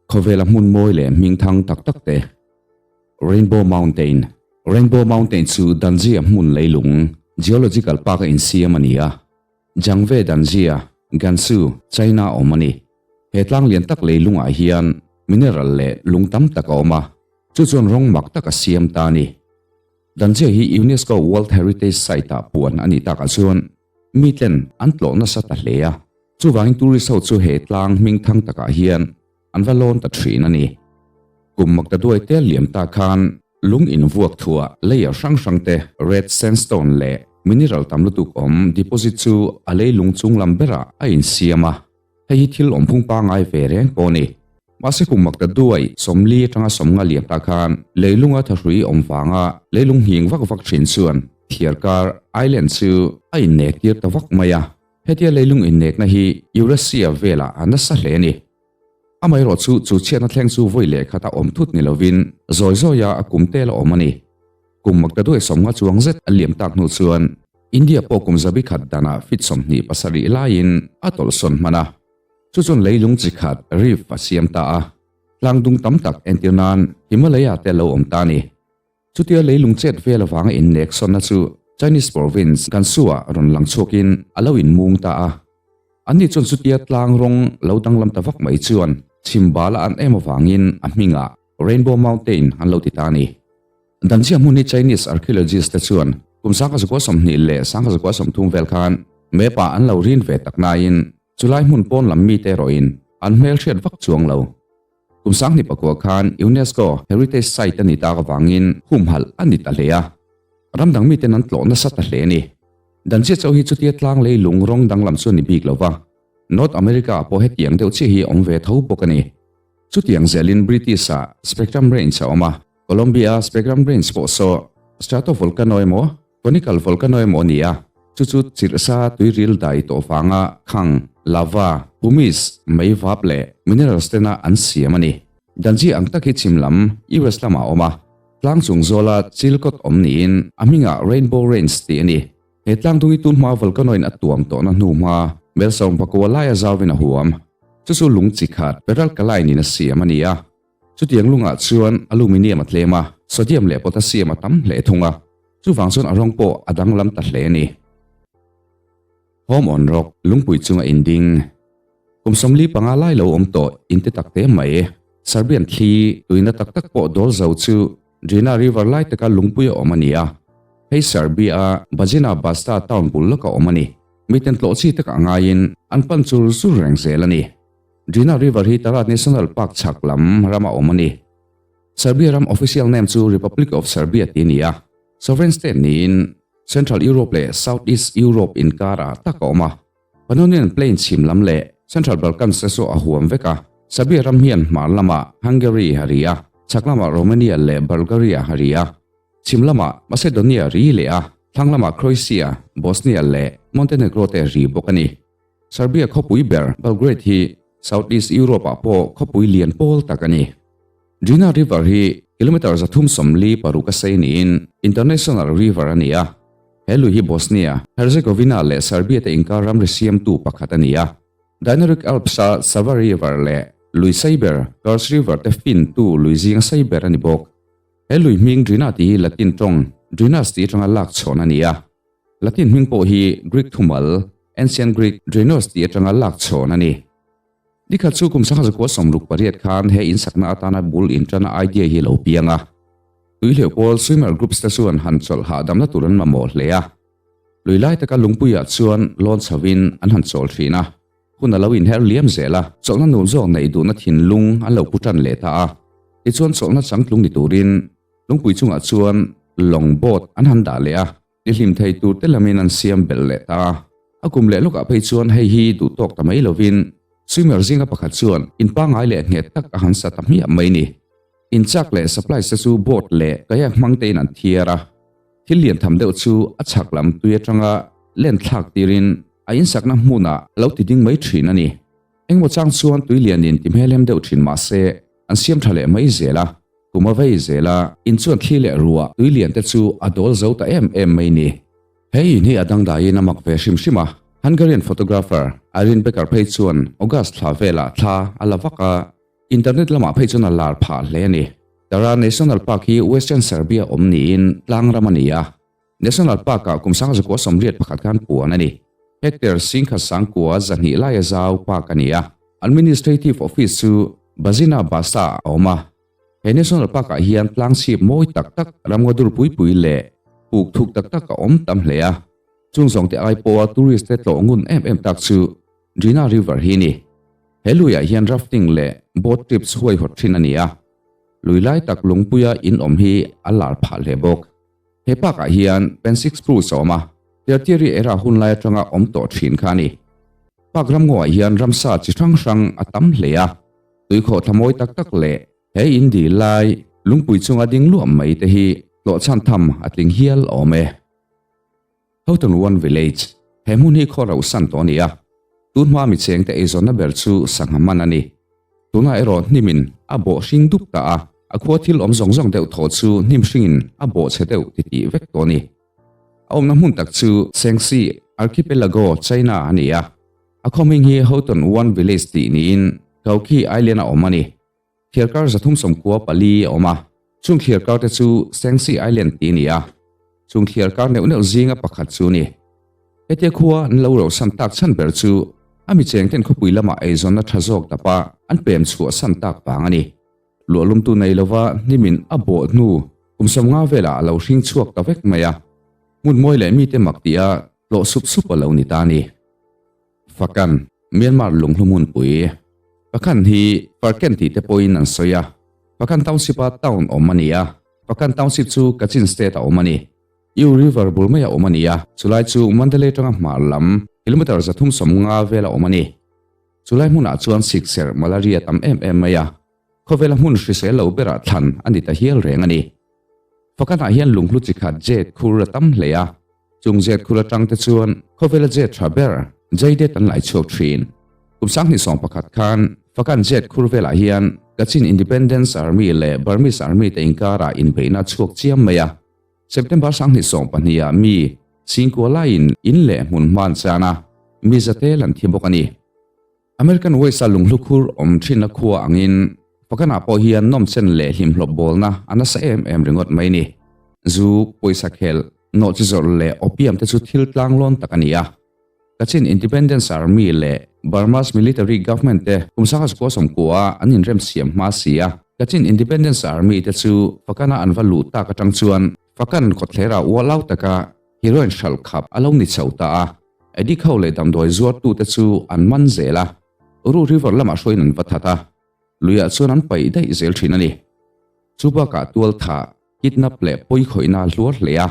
Khawvela hmun mawi leh hming thang tak tak te. Rainbow Mountain, Rainbow Mountain chu Danzia hmun leilung, geological park a insiam a ni a. Zhangve Danzia, Gansu, China awm a ni. He tlang lian tak leilungah hian mineral leh lung tam tak a awm a, chu chuan rawng mak tak a siam ta a ni. Danzia hi UNESCO World Heritage Site-ah puan a nih takah chuan miten an tlawh nasa ta hle a, chuvangin tourist ho chu he tlang hming thang takah hian an va lawn ta thin a ni. Kum makta duai tel liam ta khan lung invuak thuah layer hrang hrang te red sandstone leh mineral tam lutuk awm deposit chu a leilung chung lam berah a insiam a, hei hi thil awmphung pangngai ve reng pawh a ni. Mahse kum makta duai 40 atanga 50 liam ta khan leilunga thahrui awm vanga leilung nghing vak vak thin chuan thiarkar island chu a innek tir ta vak mai a, hetia leilung innekna hi Eurasia velah a nasa hle a ni. Amaherawh chu chu chhiatna thleng chu vawi leh khat a awm thut ni lovin zawi zawia a kum tel a awm a ni. Kum makta duai 50 chuang zet a liam tak hnu chuan India pawh kum zabi khat danah fit 27 laiin a tawlhsawn hman a. Chu chuan leilung chi khat reef a siam ta a. Tlang dung tam tak entir nan Himalaya te a lo awm ta a ni. Chutia leilung chet vel avanga innek sawnna chu Chinese province Gansu-ah rawn lang chhuakin a lo inmung ta a. Anni chuan chutia tlang rawng lo danglam ta vak mai chuan chhimbala an em avangin a hmingah Rainbow Mountain an lo ti ta a ni. Danzia hmun hi Chinese archaeologist te chuan kum 1920 le 1930 vel khan map-ah an lo rin ve tak nain chulai hmun pawn lam mite erawhin an hmelhriat vak chuang lo. Kum 2009 khan UNESCO Heritage Site a ni tak avangin humhalh a ni ta hle a, ram dang miten an tlawh nasa ta hle a ni. Danzia chauh hi chutia tlang leilung rawng danglam chu a ni bik lo va, North America ah pawh hetiang deuh chiah hi a awm ve tho bawk a ni. Chutiang zelin British-ah Spectrum Range a awm a, Colombia Spectrum Range pawh saw stratovolcano emaw Conical volcano emaw a ni a, chu chu chirhsa tuiril dai tawh vanga khang, lava, pumice, mei vap leh minerals tena an siam a ni. Danji ang tak hi chhim lam US lamah a awm a, tlang chung zawla chilkawt awm niin a hmingah Rainbow Range tih a ni. He tlang dung hi tun hma volcano in a tuam tawhna hnu hma mel 19 laia zauvin a huam. Chu chu lung chi khat peralkaline in a siam a ni a. Chutiang lungah chuan aluminium a tlem a, sodium leh potassium a tam hle thung a, chuvang chuan a rawng pawh a danglam ta hle a ni. Home on Rock lungpui chunga inding kum 45 lai lo awm tawh in te tak te mai, Serbian thli tuina tak tak pawh dawl zo chu Drina River lai taka lungpui a awm a ni a, hei Serbia-a Bajina Basta town bul lawka awm a ni. Miten tlawh chi takah ngaiin an pan chur chur reng zel a ni. Drina River hi Tarat National Park chhak lam rama awm a ni. Serbia ram official name chu Republic of Serbia tih a ni a, sovereign state niin Central Europe leh Southeast Europe inkarah tak a awm a. Pannonian Plain chhim lam leh Central Balkans te chu a huam vek a. Serbia ram hian hmar lamah Hungary a ri a, chhak lamah Romania leh Bulgaria a ri a, chhim lamah Macedonia ri leh a, thlang lamah Croatia, Bosnia leh Montenegro te ri bawk a ni. Serbia khawpui ber Belgrade hi Southeast Europe-ah pawh khawpui lian pawl tak a ni. Drina River hi kilometre 346 a sei niin international river a ni a. He lui hi Bosnia, Herzegovina leh Serbia te inkar ramri siamtu pakhat a ni a. Dinaric Alps-a Sava River leh lui sei ber Kars River te fintu lui zinga sei ber a ni bawk. He lui hming Drina tih hi Latin tawng Drinus tih atanga lak chhawn a ni a. Latin hming pawh hi Greek thumal, Ancient Greek, Drinos tih atanga lak chhawn a ni. Nikhat chu kum 1968 khan he insakna atana bul inṭana idea hi a lo piang a. Tuihleuh pawl swimmer groups te chuan han chawlh hahdamna tur an mamawh hle a. Lui lai taka lungpuiah chuan lawn chhovin an han chawl thin a. Hun a lo inher liam zel a, chawlhna nuam zawk neih duhna thinlung an lo pu ṭan leh ta a. Tichuan chawlhna changtlung ni turin lungpui chungah chuan lawng, boat, an han dah leh a. Ti hlim thei tur te lamin an siam belh leh ta a. A kum leh lawkah phei chuan hei hi duh tawk ta mai lovin swimmer zinga pakhat chuan in pangngai leh nghet tak a han sa ta hmiah mai ni. In chak leh supplies te chu boat leh kayak hmang tein an thiar a. Thil lian tham deuh chu a chhak lam tui atanga len thlak tirin a insakna hmunah a lo ti ding mai thin a ni. Engmaw chang chuan tui lianin ti hmelhem deuh thin mah se an siam tha leh mai zel a. Kum a vei zel a, in chuan thli leh ruah tui lian te chu a dawl zo ta em em mai ni. He in hi a dangdaiin a mak ve hrim hrim a, Hungarian photographer Irene Becker phei chuan August thla velah thla a la vak a. Internet lamah phei chuan a lar phah hle a ni. Tara National Park hi Western Serbia awm niin tlang ram a ni a. National Park-ah kum 1981 khan puan a ni. Hectare 10,900 zahnih laia zau park a ni a. Administrative Office chu Bajina Basta-ah a awm a. He National Park-ah hian tlang chhip mawi tak tak, ramngaw dur pui pui leh puk thuk tak tak a awm tam hle a. Chung zawngte ai pawha tourist te tlawh ngun em em tak chu Drina River hi a ni. He luiah hian rafting leh boat trips huaihawt thin a ni a. Lui lai tak lungpuia in awm hi a lar phah hle bawk. He park-ah hian Pensik Spruce a awm a, Tertiary era hun lai atanga awm tawh thin kha a ni. Park ramngawah hian ramsa chi hrang hrang a tam hle a. Tuikhawh thla mawi tak tak leh he in dil lai lungpui chunga ding luah mai te hi hlawhchhan tham a tling hial awm e. Houghton One Village, He hmun hi khaw rauh san tawh a ni a, tun hma mi chengte eizawnna ber chu sangha man a ni. Tunah erawh hnimin a bawh hring dup ta a, a khua thil awm zawng zawng deuh thaw chu hnim hringin a bawh chhe deuh titih vek tawh a ni. A awmna hmun tak chu Shengxi Archipelago, China a ni a. A khaw hming hi Houghton One Village tih niin Kauki Island a awm a ni. Thliarkar 394 a awm a, chung thliarkar te chu Shengxi Island tih a ni a, chung thliarkar neuh neuh zinga pakhat chu a ni. Hetia khua an lo rohsan tak chhan ber chu a mi chengten khawpui lama eizawnna tha zawk dapa an pem chhuah san tak vang a ni. Luahlumtu nei lova hnimin a bawh hnu kum 50 velah a lo hring chhuak ta vek mai a, hmun mawi leh mite mak tih a tlawh sup sup a lo ni ta a ni. Fakan, Myanmar lunghlu hmunpui, Pakhan hi Farken tih te pawhin an sawi a, Pakhan Township-a town awm a ni a, Pakhan Township chu Kachin State-a awm a ni. Yu River bul maia awm a ni a, chulai chu Mandalay atanga hmar lam kilometre 350 vela awm a ni. Chulai hmunah chuan sikserh malaria tam em em mai a, khawvela hmun hrisel lo berah thlan a ni ta hial reng a ni. Fakanah hian lunghlu chi khat jade khur a tam hle a, chung jade khur atang te chuan khawvela jade tha ber jade an lai chhuak thin. Kum 2011 khan Fakan jade khur velah hian Kachin Independence Army leh Burmese Army te inkarah inbeihna a chhuak chiam mai a. September 2020 ah mi Singkua laiin in leh hmun hman chan a, mi zatel an thi bawk a ni. American West-a lunghlu khur awm thinna khua angin Fakanah pawh hian nawmchen leh hlimhlawp bawlna a nasa em em ringawt mai ni. Zu, pawisa khel, nawhchi zawrh leh opium te chu thil tlanglawn tak a ni a. Kachin Independence Army leh Burma's Military Government te kum 1990 a an inremsiam hma si a. Kachin Independence Army te chu Fakana an va luh tak atang chuan Fakan kawtthlera ualau taka heroin hralh khap a lo ni chho ta a. Addict ho leh damdawi zuartute chu an man zel a, Uru River lamah hruaiin an va that a, luiah chuan an paih daih zel thin a ni. Chu bakah tual thah, kidnap leh pawi khawihna a hluar hle a,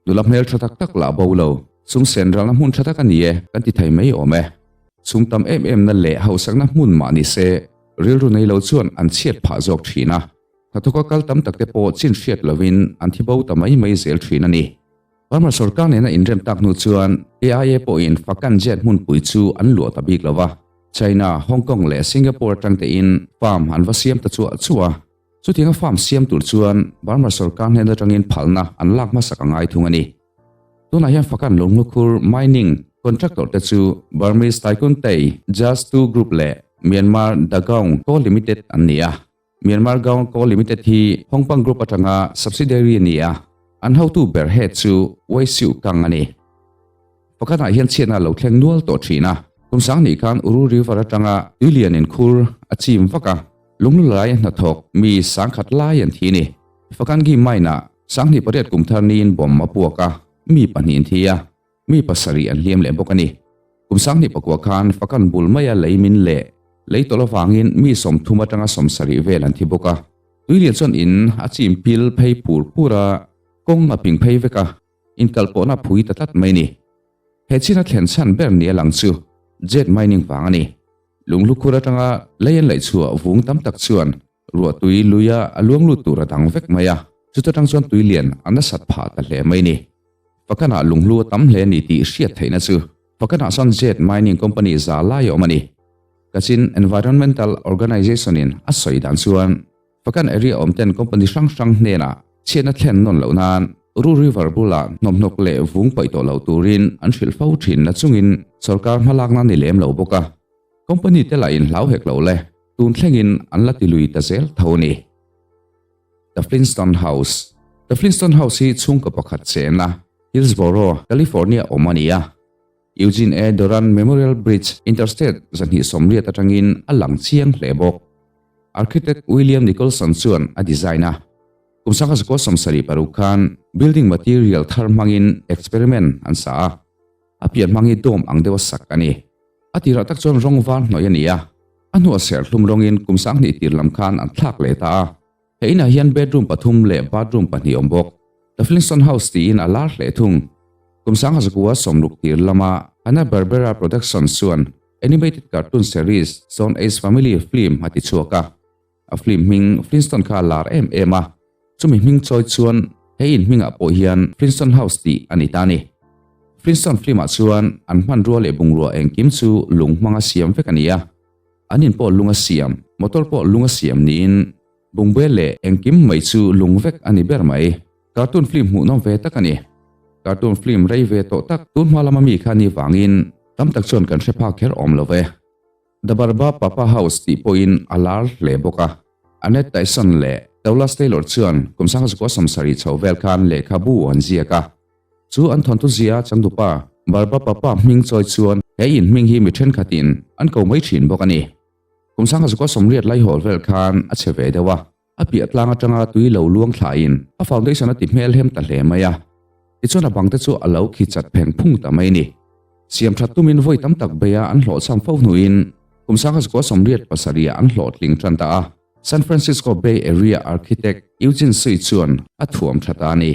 nula hmel tha tak tak lah bo lo, sum sen ralna hmun tha tak a ni e kan ti thei mai awm e. Sum tam em emna leh hausakna hmun mah ni se, rilru nei lo chuan an chhiat phah zawk thin a, hnathawka kal tam takte pawh chin hriat lovin an thi bo ta mai mai zel thin a ni. Burma sorkar nena inrem tak hnu chuan AIA pawhin Fakan jet hmunpui chu an luah ta bik lo va, China, Hong Kong leh Singapore atang tein farm an va siam ta chuah chuah a. Chutianga farm siam tur chuan Burma sorkar hnen atangin phalna an lak hmasak a ngai thung a ni. Tunah hian Fakan Lunglukhur Mining contractor te chu Burmese Tycoon Tay Just Two Group leh Myanmar Dagaung Co Limited an ni a. Myanmar Gaon Co Limited hi Hong Kong Group atanga subsidiary a ni a, an hotu ber head chu Wei Siu Kang a ni. Pakhatah hian chhiatna a lo thleng nual tawh thin a, kum 2000 khan Uru River atanga tuilian inkhur a chim vak a, lunglu lai a hnathawk mi 10,000 lai an thi a ni. Fakangi Mine-ah 2008 kum thar niin bomb a puak a, mi pahnih an thi a, Mi pasarih an hliam leh bawk a ni. Kum 2009 khan Fakan bul maia lei min leh lei tawlh avangin mi 30 atanga 70 vel an thi bawk a. Tuilian chuan in a chim pil phei pur pur a, kawng a ping phei vek a, inkalpawhna a phui ta tlat mai a ni. He china thlen chhan ber ni a lang chu jet mining vang a ni. Lunghlu khur atanga lei an laih chhuah vung tam tak chuan ruahtui luia a luang lut tur a dang vek mai a, chuta tang chuan tuilian a nasat phah ta hle mai a ni. Fakanah lunghlu a tam hle a ni tih hriat theihna chu Fakanah chuan Jade Mining Company za lai a awm a ni. Kachin Environmental Organization-in a sawi dan chuan Fakan area awm ten company hrang hrang hnenah chhiatna thlen nawn loh nan Ru River bulah hnawmhnawk leh vung paih tawh lo turin an hrilh fo thin na chungin sawrkar hmalakna ni lem lo bawk a. Company te lah in hlau hek lo le. Tun thlengin an la ti lui ta zel tho a ni. The Flintstone House The Flintstone House hi chhungkaw pakhat chenna Hillsboro, California awm a ni a. Eugene A. Doran Memorial Bridge, Interstate 280 atangin a lang chiang hle bawk. Architect William Nicholson chuan a design a. Kum 1976 khan building material thar hmangin experiment an sa a. A pian hmang hi dome ang deuha sak a ni. A tirah tak chuan rawng var hnawih a ni a, a hnuah serhlum rawngin kum 2000 tir lam khan an thlak leh ta a. He inah hian bedroom pathum leh bathroom pahnih awm bawk. The Flintstone House tiin a lar hle thung. Kum 1960 tir lama Hanna-Barbera Productions chuan animated cartoon series Stone Age Family film a ti chhuak a. A film hming Flintstone kha a lar em em a, chumi hming chawi chuan he in hmingah pawh hian Flintstone House tih a ni ta a ni. Flintstone film-ah chuan an hmanrua leh bungrua engkim chu lung hmanga siam vek a ni a, an in pawh lung a siam, motor pawh lung a siam niin bungbel leh engkim mai chu lung vek a ni ber mai. Cartoon film hmuhnawm ve tak a ni. Cartoon film rei ve tawh tak tun hma lama mi kha ni vangin tam tak chuan kan hre phak kher awm lo ve. The Barba Papa House tih pawhin a lar hle bawk a. Annette Tyson leh Douglas Taylor chuan kum 1970 chho vel khan lehkhabu an ziak a. Chu an thawnthu zia changtupa Barba Papa hming chawi chuan he in hming hi mi thenkhatin an ko mai thin bawk a ni. Kum 1980 laihawl vel khan a che ve deuh a. A piah tlang atanga tui lo luang thlaiin a foundation a ti hmelhem ta hle mai a. Tichuan a bangte chu a lo khi chat pheng phung ta mai a ni. Siam that tumin vawi tam tak beia an hlawhchham fo hnuin kum 1987 ah an hlawhtling tan ta a. San Francisco Bay Area architect Eugene Sui chuan a thuam tha ta a ni.